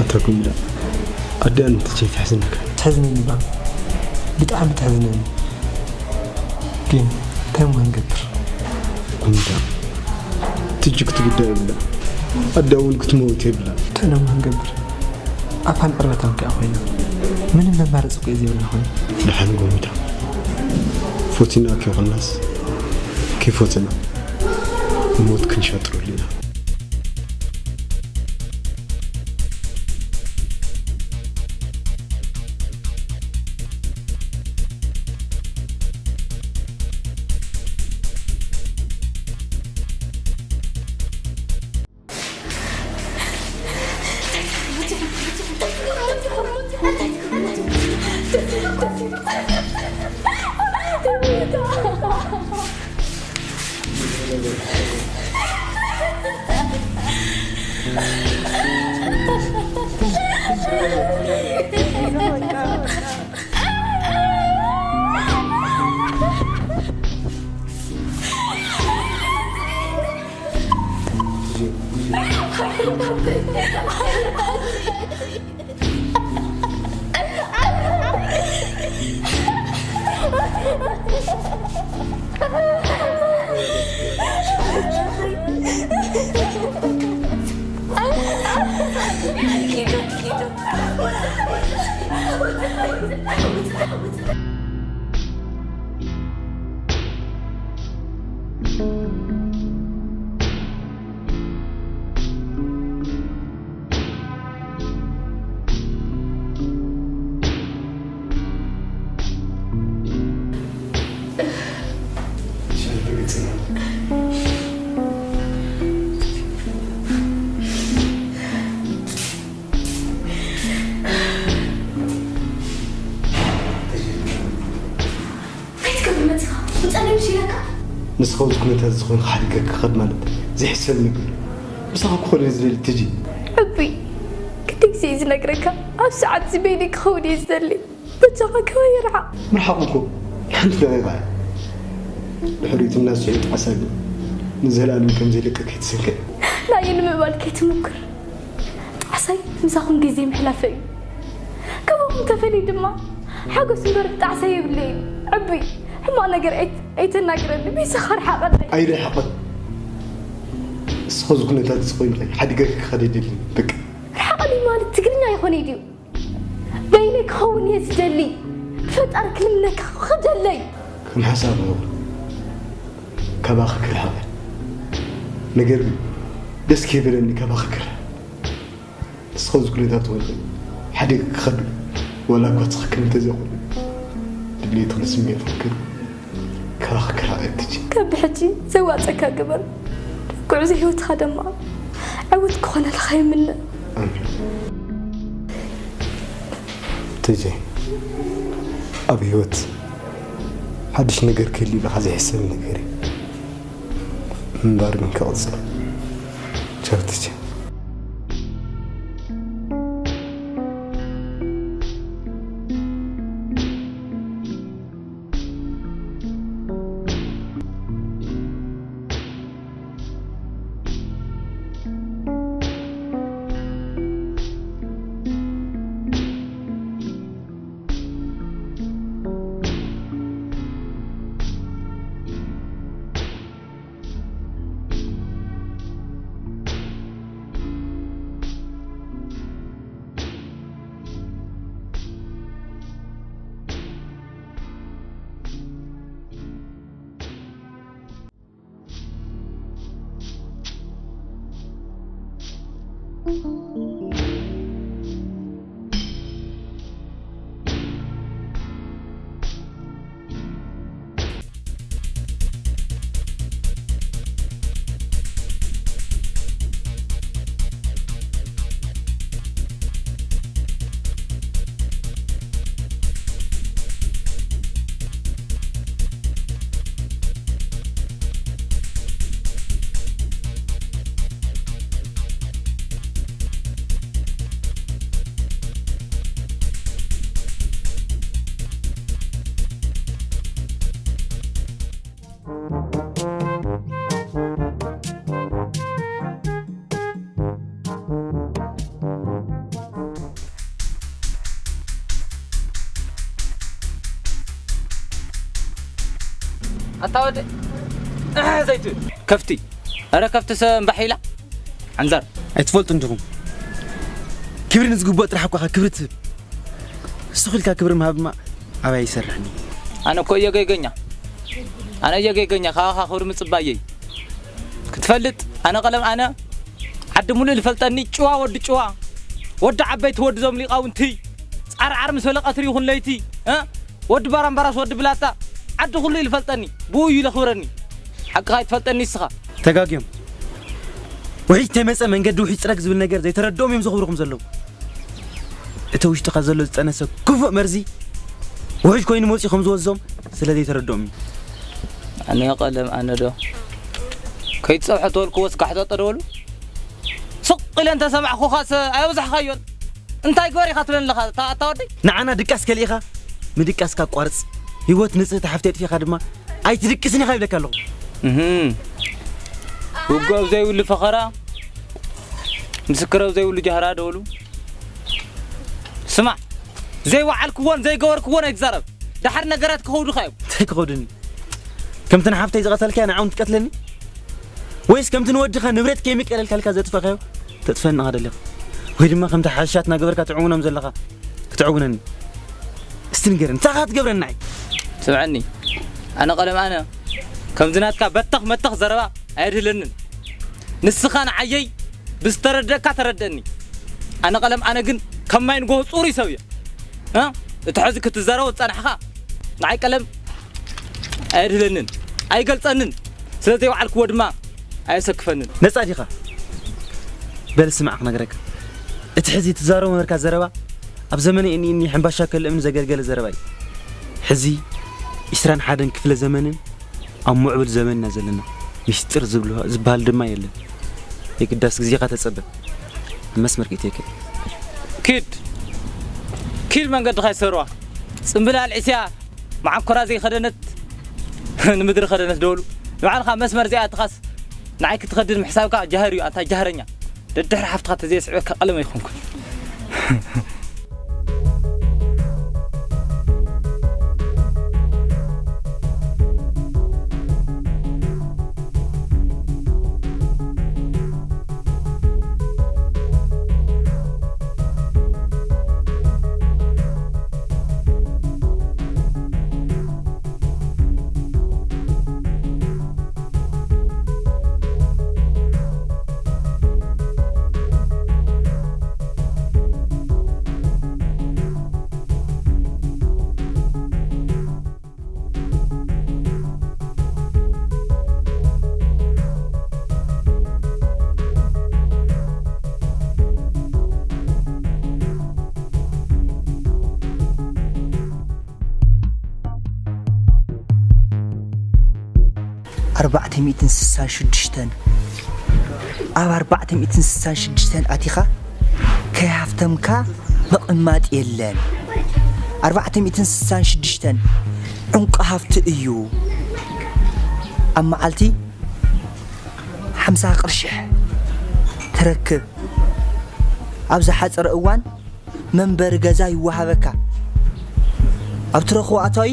ኣታ ጉምዳ፣ ኣዲኣ ንምትቼ ትሕዝነካ። ትሕዝነኒ እባ፣ ብጣዕሚ ትሕዝነኒ። ግን እንታይ እሞ ክንገብር? ጉምዳ፣ ትጂ ክትጉዳ የብላ፣ ኣዲኣ እውን ክትመውት የብላ። እንታይ እሞ ክንገብር? ኣፋን ዕርበታን ከኣ ኮይና፣ ምንም መማረፂ እኮ እዩ ዘይብልና ኮይኑ። ደሓን ጉምዳ፣ ፎቲና ከይኮናስ ከይፎትና ሞት ክንሻጥረሉ ኢና። እንታይ ትገብር መጺኻ? ምጻለይ ምሽ ኢለካ? ንስኻ ኣብዚ ኩነታት እዚ ኮይንካ ሓዲገካ ክኸድ ማለት ዘይሕሰብ ነገር እዩ። ምሳኻ ክኾን እየ ዝደሊ ትጂ። ዕቡይ፣ ክንደይ ግዜ እየ ዝነግረካ? ኣብ ሰዓት እዚ በይነይ ክኸውን እየ ዝደሊ። በጃኻ ከባይ ርሓቕ። ምርሓቕ እኮ ሓንቲ ደቂቓ እያ። ድሕሪኡ እቲ እናስዑ ይጥዓስ ኣሎ። ንዘለኣለም ከም ዘይለቀ ከይትስንክዕ። ናየ ንምእባል ከይትምኩር። ጣዕሳይ ምሳኹም ግዜ ምሕላፈ እዩ። ካባኹም ተፈልዩ ድማ ሓጎስ እምበር ጣዕሳይ የብለይን። ዕቡይ፣ ሕማቕ ነገር ኣይት-፣ ኣይተናግረኒ። ምሳኻ ርሓቐለይ። ኣይርሕቕን። ንስኻ እዚ ኩነታት እዚ ኮይንኺ ሓዲገኪ ክኸድ ኣይደልን። በቃ። ርሓቐለይ ማለት ትግርኛ ይኾነ ድዩ? በይነይ ክኸውን እየ ዝደሊ። ብፈጣሪ ክልምነካ ክደለይ። ከም ሓሳብ እሞ ካባኺ ክርሕቕ እየ። ነገር ግን ደስ ከይበለኒ ካባኺ ክርሕቕ። ንስኻ ኣብዚ ኩነታት ኮይንኺ ሓዲገኪ ክኸድ ዋላ እኳ ትኽክል እንተዘይኮነ ድሌትኽን ስሜትኽን ካባኺ ክርሕቕ እየ ትጂ። ካብ ብሕጂ ዘዋፀካ ግበር። ጉዕዞ ህይወትኻ ድማ ዕውት ክኾነልኻ ይምነ። ኣሜን። ትጂ፣ ኣብ ህይወት ሓድሽ ነገር ክህልዩ ኢልካ ዘይሕሰብ ነገር እዩ። ምንባር ግን ክቕጽል። ቻው ትጂ። ኣታ ወደ ዘይትብል ከፍቲ። ኧረ ከፍቲ ሰብ እምባሕ ኢላ። ዓንዛር። ኣይትፈልጡ እንዲኹም። ክብሪ ንዝግብኦ ጥራሕ እኳ ክብሪ ትህብ። ስኽ ኢልካ ክብሪ ምሃብማ ኣባይ ይሰርሕኒ። ኣነ እኮ እየ ገይገኛ። ኣነ እየ ገይገኛ። ካባኻ ክብሪ ምጽባየይ ክትፈልጥ። ኣነ ቀለም ኣነ ዓዲ ሙሉእ ዝፈልጠኒ ጭዋ ወዲ ጭዋ፣ ወዲ ዓበይቲ፣ ወዲ ዞም ሊቃውንቲ፣ ጻርዓር ምስ በለ ቀትሪ ይኹን ለይቲ፣ እ? ወዲ ባራምባራስ፣ ወዲ ብላታ፣ ዓዲ ኩሉ እዩ ዝፈልጠኒ፣ ብኡ እዩ ለኽብረኒ። ሓቅኻ ኣይትፈልጠኒ እስኻ። ተጋግዮም። ውሒጅ ተመጸ መንገዲ ውሒጅ ጽረግ ዝብል ነገር ዘይተረድኦም እዮም ዘኽብሩኹም ዘለዉ። እቲ ውሽጥኻ ዘሎ ዝጸነሰ ክፉእ መርዚ ውሑጅ ኮይኑ መጺኡ ከም ዝወዞም ስለ ዘይተረድኦም እዩ። ኣነ ቀለም ኣነ ዶ ከይትጸብሖ ተበልክዎ እስካሕቶ ጠደወሉ? ስቕ ኢለ እንተሰማዕኩኻስ ኣየብዛሕካዮን። እንታይ ግበር ኢኻ ትብለኒ ኣለኻ? እታ፣ እታ ወደይ? ንዓና ድቃስ ከሊእኻ ምድቃስካ ኣቋርጽ። ህይወት ንጽህቲ ሓፍተይ ኣጥፊእኻ ድማ ኣይትድቅስን ኢኻ ይብለካ ኣለኹ። እህም። ውግእ ኣብ ዘይብሉ ፈኸራ፣ ምስክር ኣብ ዘይብሉ ጃህራ ደወሉ። ስማዕ፣ ዘይወዓልክዎን ዘይገበርክዎን ኣይትዛረብ። ደሓር ነገራት ክኸውዱኻ እዮም። እንታይ ክኸውድኒ? ከምቲ ንሓፍተይ ዝቐተልካያ ንዓውን ትቀትለኒ? ወይስ ከምቲ ንወድኻ ንብረት ከይምቀለልካልካ ዘጥፈእካዮ ተጥፈኒ ኢኻ ደሊኻ? ወይ ድማ ከምቲ ሓሻት እናገበርካ ትዕውኖም ዘለኻ ክትዕውነኒ? እስቲ ንገረኒ፣ እንታይ ኢኻ ትገብረኒ ንዓይ? ስምዐኒ፣ ኣነ ቀለም ኣነ ከምዚ ናትካ በተኽ መተኽ ዘረባ ኣየድህለንን። ንስኻ ንዓየይ ብዝተረደእካ ተረደእኒ። ኣነ ቀለም ኣነ ግን ከም ማይ ንጎሆ ጽሩይ ሰብ እየ። እ? እቲ ሕዚ ክትዛረቦ ዝጸናሕካ ንዓይ ቀለም ኣየድህለንን፣ ኣይገልጸንን። ስለ ዘይወዓልክዎ ድማ ኣየሰክፈንን። ነጻ ዲኻ? በል ስማዕ ክነግረካ። እቲ ሕዚ ትዛረቦ ነበርካ ዘረባ ኣብ ዘመነ እኒ እኒ ሕምባሻ ከልእምን ዘገልገለ ዘረባ እዩ። ሕዚ ዒስራን ሓደን ክፍለ ዘመንን ኣብ ምዕቡል ዘመን ኢና ዘለና። ሚስጥር ዝብሎ-፣ ዝበሃል ድማ የለን። የግዳስ ግዜኻ ተጸበ። ኣብ መስመር ክእትየካ። ኪድ። ኪድ መንገድኻ ይሰርዋ። ጽምብል ኣልዒስያ መዓኮራ ዘይኸደነት ንምድሪ ከደነት ደውሉ። ንባዕልኻ መስመር ዘይኣትኻስ ንዓይ ክትኸድን ምሕሳብካ ጃህር እዩ ኣንታ ጃህረኛ። ደድሕሪ ሓፍትኻ ተዘየስዕበካ ቀለም ኣይኮንኩን። ኣርባዕተ ሚእትን ስሳን ሽዱሽተን፣ ኣብ ኣርባዕተ ሚእትን ስሳን ሽዱሽተን ኣቲኻ ከይሃፍተምካ ምቕማጥ የለን። ኣርባዕተ ሚእትን ስሳን ሽዱሽተን ዕንቋ ሃፍቲ እዩ። ኣብ መዓልቲ ሓምሳ ቅርሽሕ ትረክብ። ኣብ ዝሓጸረ እዋን መንበሪ ገዛ ይወሃበካ። ኣብ ትረኽቦ ኣታዊ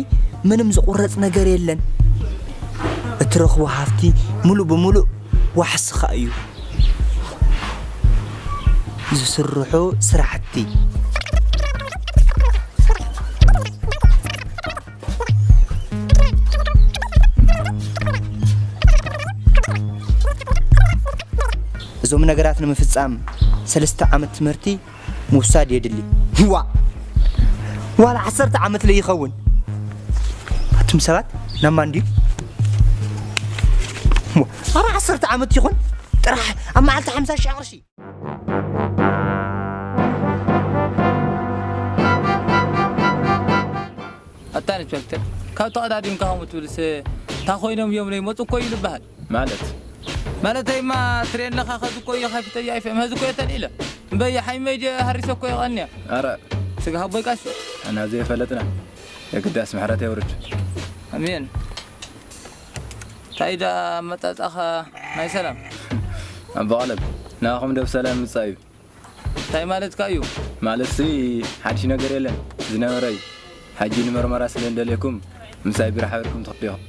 ምንም ዝቑረጽ ነገር የለን። እትረኽቦ ሃፍቲ ሙሉእ ብሙሉእ ዋሕስኻ እዩ። ዝስርሑ ስራሕቲ። እዞም ነገራት ንምፍጻም ሰለስተ ዓመት ትምህርቲ ምውሳድ የድሊ። ዋ! ዋላ ዓሰርተ ዓመት ለይኸውን። ኣቱም ሰባት፣ ናብ ማን ድዩ? ዋ! ኣረ ዓሰርተ ዓመት ይኹን፣ ጥራሕ ኣብ መዓልቲ ሓምሳ ሽሕ ቅርሺ። ኣታ ኢንስፔክተር፣ ካብ ተቐዳዲምካ ከምኡ ትብልስ፣ እንታይ ኮይኖም እዮም ዘይመጹ እኮ እዩ ዝበሃል። ማለት? ማለተይማ፣ ትሬን ለኻ ኸዚ እኮ እዩ ኸፊተያ ኤፍ ኤም፣ ኸዚ እኮ እየ ተልኢለ። እምበይ ሓይመይ ድየ ሃሪሰ እኮ የቐንየ። ኣረ። ስጋ ሃቦይ ቃሽ። ኣና ዘይፈለጥና። የግዳስ ምሕረት የውርድ። ኣሜን። እንታይ ደኣ ኣመጻጽኣኻ ናይ ሰላም? ኣቦ ቀለም፣ ንዓኹም ዶ ብሰላም ምጻእ እዩ? እንታይ ማለትካ እዩ? ማለትሲ፣ ሓድሽ ነገር የለን። ዝነበረ እዩ። ሕጂ ንመርመራ ስለ እንደልየኩም፣ ምሳይ ቢሮ ሓቢርኩም ትኸዱ ኢኹም።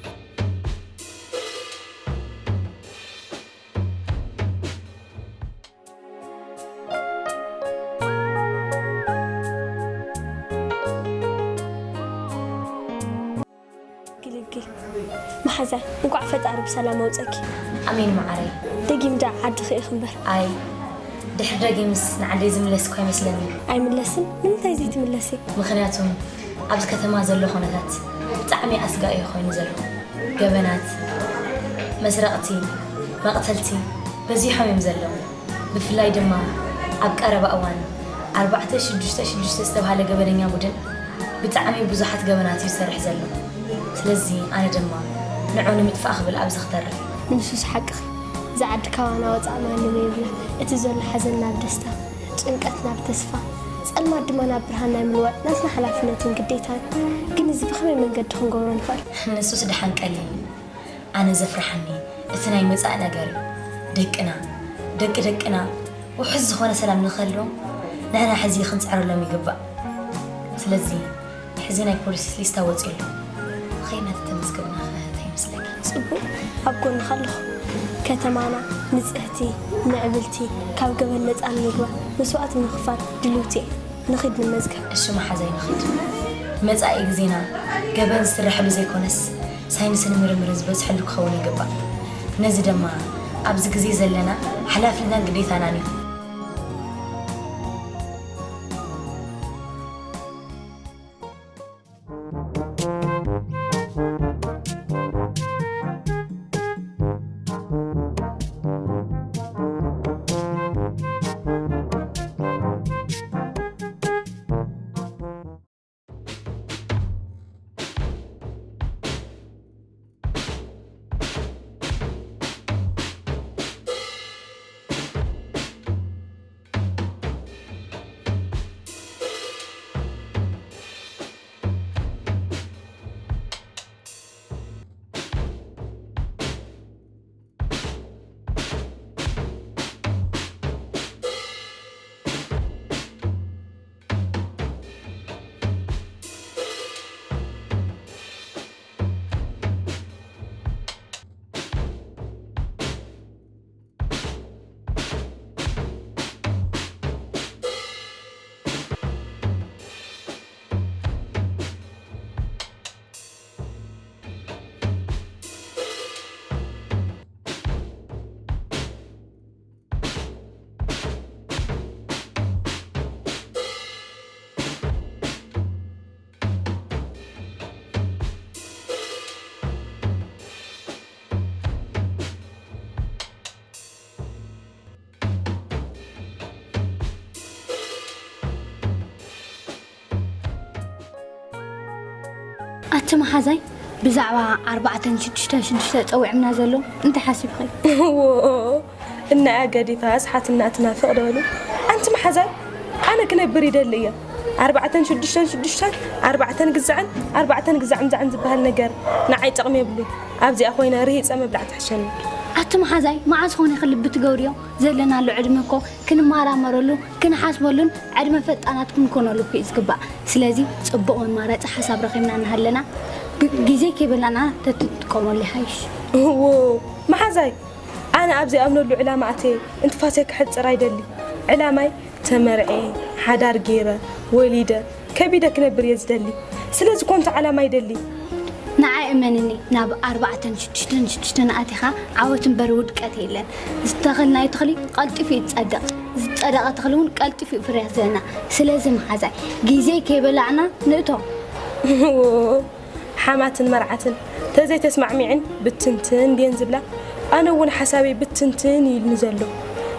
ሓዛይ፣ እንቋዕ ፈጣሪ ብሰላም ኣውፀኪ። ኣሜን መዓረይ። ደጊም ደኣ ዓዲ ክኢኽ እምበር። ኣይ፣ ድሕሪ ደጊምስ ንዓደይ ዝምለስ እኳ ኣይመስለኒ። ኣይምለስን? ንምንታይ ዘይትምለሲ? ምኽንያቱም ኣብዚ ከተማ ዘሎ ኩነታት ብጣዕሚ ኣስጋኢ ኮይኑ ዘሎ። ገበናት፣ መስረቕቲ፣ መቕተልቲ በዚሖም እዮም ዘለዉ። ብፍላይ ድማ ኣብ ቀረባ እዋን ኣርባዕተ ሽዱሽተ ሽዱሽተ ዝተባህለ ገበነኛ ቡድን ብጣዕሚ ብዙሓት ገበናት እዩ ዝሰርሕ ዘሎ። ስለዚ ኣነ ድማ ንዑ ንምጥፋእ ክብል ኣብዚ ክተርፍ። ንሱስ ሓቅኺ። እዛ ዓዲ ካባና ወፃእ ማንም የብላ። እቲ ዘሎ ሓዘን ናብ ደስታ፣ ጭንቀት ናብ ተስፋ፣ ጸልማት ድማ ናብ ብርሃን ናይ ምልዋጥ ናትና ሓላፍነትን ግዴታን። ግን እዚ ብኸመይ መንገዲ ክንገብሮ ንኽእል? ንሱስ ደሓን ቀሊል እዩ። ኣነ ዘፍርሓኒ እቲ ናይ መጻኢ ነገር እዩ። ደቅና፣ ደቂ ደቅና ውሑስ ዝኾነ ሰላም ንኽህልዎም ንሕና ሕዚ ክንጽዕረሎም ይግባእ። ስለዚ ሕዚ ናይ ፖሊስ ሊስታ ወጺኡ ኣሎ። ኸይድና ተተመዝገብና ኸ እንታይ ይመስለኪ? ጽቡቕ፣ ኣብ ጎንኻ ኣለኹ። ከተማና ንጽህቲ፣ ምዕብልቲ፣ ካብ ገበን ነጻ ንምግባር መስዋእቲ ምኽፋል ድልውቲ እየ። ንኺድ ንመዝገብ። እሺ መሓዛይ ንኺድ። መጻኢ ግዜና ገበን ዝስረሐሉ ዘይኮነስ ሳይንስን ምርምርን ዝበዝሐሉ ክኸውን ይግባእ። ነዚ ድማ ኣብዚ ግዜ ዘለና ሓላፍነትናን ግዴታናን እዩ። ኣቲ መሓዛይ፣ ብዛዕባ ኣርባዕተን ሽዱሽተን ሽዱሽተ ጸዊዕምና ዘሎ እንታይ ሓሲብኺ? እዎ፣ እናያ ገዲፋ ኣስሓትና ትናፍቕ ዶ በሉ። ኣንቲ መሓዛይ፣ ኣነ ክነብር ይደሊ እየ። ኣርባዕተን ሽዱሽተን ሽዱሽተን፣ ኣርባዕተን ግዛዕን፣ ኣርባዕተን ግዛዕምዛዕን ዝበሃል ነገር ንዓይ ጥቕሚ የብሉን። ኣብዚኣ ኮይነ ርሂጸ ምብላዕ ትሕሸኒ። ኣቲ መሓዛይ፣ መዓዝ ኾነ ክልቢ ትገብርዮ? ዘለናሉ ዕድመ እኮ ክንመራመረሉ፣ ክንሓስበሉን ዕድመ ፈጣናት ክንኮነሉ እኮ እዩ ዝግባእ። ስለዚ ጽቡቕ መማረጺ ሓሳብ ረኺብና እናሃለና፣ ግ-፣ ግዜ ከይበላዕና ተትጥቀመሉ ይሓይሽ። እዎ፣ መሓዛይ፣ ኣነ ኣብ ዘይኣምነሉ ዕላማ ኣትየ እንትፋሰይ ክሕጽር ኣይደሊ። ዕላማይ ተመርዕየ፣ ሓዳር ገይረ፣ ወሊደ፣ ከቢደ ክነብር እየ ዝደሊ። ስለዚ ኮንቶ ዓላማ ይደሊ። ንዓይ እመንኒ፣ ናብ ኣርባዕተን ሽዱሽተን ሽዱሽተን ኣቲኻ ዓወት እምበር ውድቀት የለን። ዝተኸልናዮ ተኽሊ ቀልጢፉ እዩ ዝጸድቕ። ዝጸደቐ ተኽሊ እውን ቀልጢፉ እዩ ፍርያት ዝህበና። ስለዚ መሓዛይ፣ ግዜ ከይበላዕና ንእቶ። ሓማትን መርዓትን ተዘይተስማዕሚዐን ብትንትን ድየን ዝብላ? ኣነ እውን ሓሳበይ ብትንትን ኢሉኒ ዘሎ።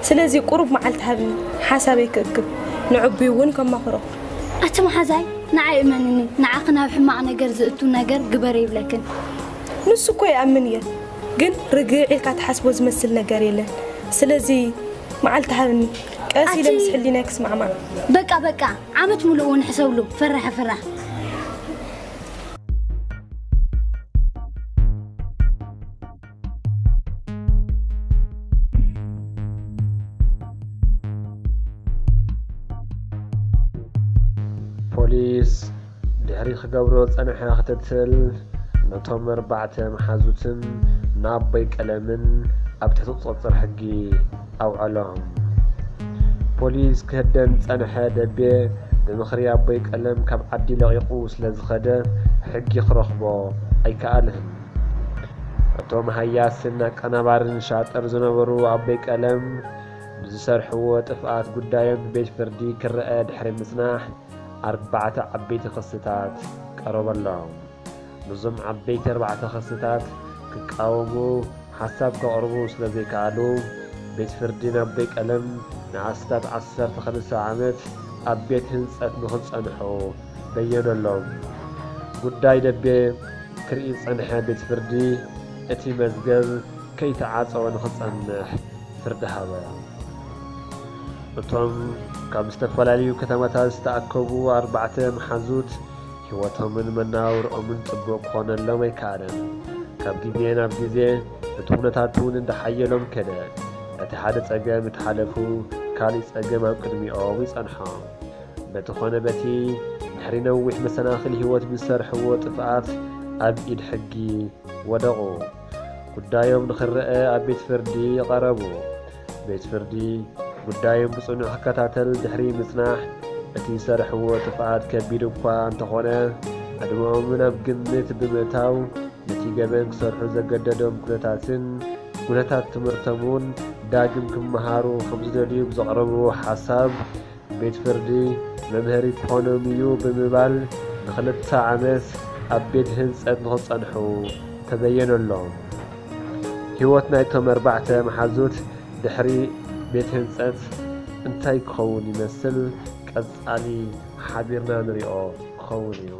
ስለዚ ቁሩብ መዓልቲ ሃብኒ፣ ሓሳበይ ክእክብ፣ ንዕቡይ እውን ከማኽሮ። ኣቲ መሓዛይ፣ ንዓይ እመንኒ፣ ንዓኺ ናብ ሕማቕ ነገር ዝእቱ ነገር ግበሪ ይብለክን። ንሱ እኮ ይኣምን እየ፣ ግን ርግእ ኢልካ ትሓስቦ ዝመስል ነገር የለን። ስለዚ መዓልቲ ሃብኒ፣ ቀስ ኢለ ኣቲ ምስ ሕሊናይ ክስማዕማዕ። በቃ፣ በቃ፣ ዓመት ሙሉእ እውን ሕሰብሉ፣ ፈራሕ፣ ፈራሕ። ፖሊስ ድሕሪ ክገብሮ ዝጸንሐ ክትትል፣ ነቶም ኣርባዕተ መሓዙትን ንኣቦይ ቀለምን ኣብ ትሕቲ ቁጽጽር ሕጊ ኣውዓሎም። ፖሊስ ክህደን ዝጸንሐ ደቤ፣ ብምኽሪ ኣቦይ ቀለም ካብ ዓዲ ለቒቑ ስለ ዝኸደ፣ ሕጊ ክረኽቦ ኣይከኣለን። እቶም ሃያስን ኣቀናባርን ሻጥር ዝነበሩ ኣቦይ ቀለም ብዝሰርሕዎ ጥፍኣት ጉዳዮም ብቤት ፍርዲ ክረአ ድሕሪ ምጽናሕ ኣርባዕተ ዓበይቲ ክስታት ቀረበሎም። ነዞም ዓበይቲ ኣርባዕተ ክስታት ክቃወሙ ሓሳብ ከቕርቡ ስለ ዘይከኣሉ ቤት ፍርዲ ንኣቦይ ቀለም ንኣስታት ዓሰርተ ክልተ ዓመት ኣብ ቤት ህንጸት ንኽጸንሑ በየነሎም። ጉዳይ ደቤ ክርኢ ዝጸንሐ ቤት ፍርዲ እቲ መዝገብ ከይተዓጸወ ንኽጸንሕ ፍርዲ ሃበ። እቶም ካብ ዝተፈላለዩ ከተማታት ዝተኣከቡ ኣርባዕተ መሓዙት ህይወቶምን መናውርኦምን ጽቡቕ ክኾነሎም ኣይከኣለን። ካብ ግዜ ናብ ግዜ እቲ ኩነታት እውን እንዳሓየሎም ከደ። እቲ ሓደ ጸገም እንተሓለፉ ካልእ ጸገም ኣብ ቅድሚኦም ይጸንሖም። በቲ ኾነ በቲ ድሕሪ ነዊሕ መሰናኽል ህይወት ብዝሰርሕዎ ጥፍኣት ኣብ ኢድ ሕጊ ወደቑ። ጉዳዮም ንኽረአ ኣብ ቤት ፍርዲ ቀረቡ። ቤት ፍርዲ ጉዳዮም ብጽኑዕ ክከታተል ድሕሪ ምጽናሕ እቲ ዝሰርሕዎ ጥፍኣት ከቢድ እኳ እንተኾነ ዕድመኦምን ኣብ ግምት ብምእታው ነቲ ገበን ክሰርሑ ዘገደዶም ኩነታትን ኩነታት ትምህርቶም እውን ዳግም ክመሃሩ ከም ዝደልዩ ብዘቕረብዎ ሓሳብ ቤት ፍርዲ መምሃሪ ክኾኖም እዩ ብምባል ንክልተ ዓመት ኣብ ቤት ህንጸት ንኽጸንሑ ተበየነሎም። ህይወት ናይቶም ኣርባዕተ መሓዙት ድሕሪ ቤት ህንጸት እንታይ ክኸውን ይመስል ቀጻሊ ሓቢርና ንሪኦ ክኸውን እዩ።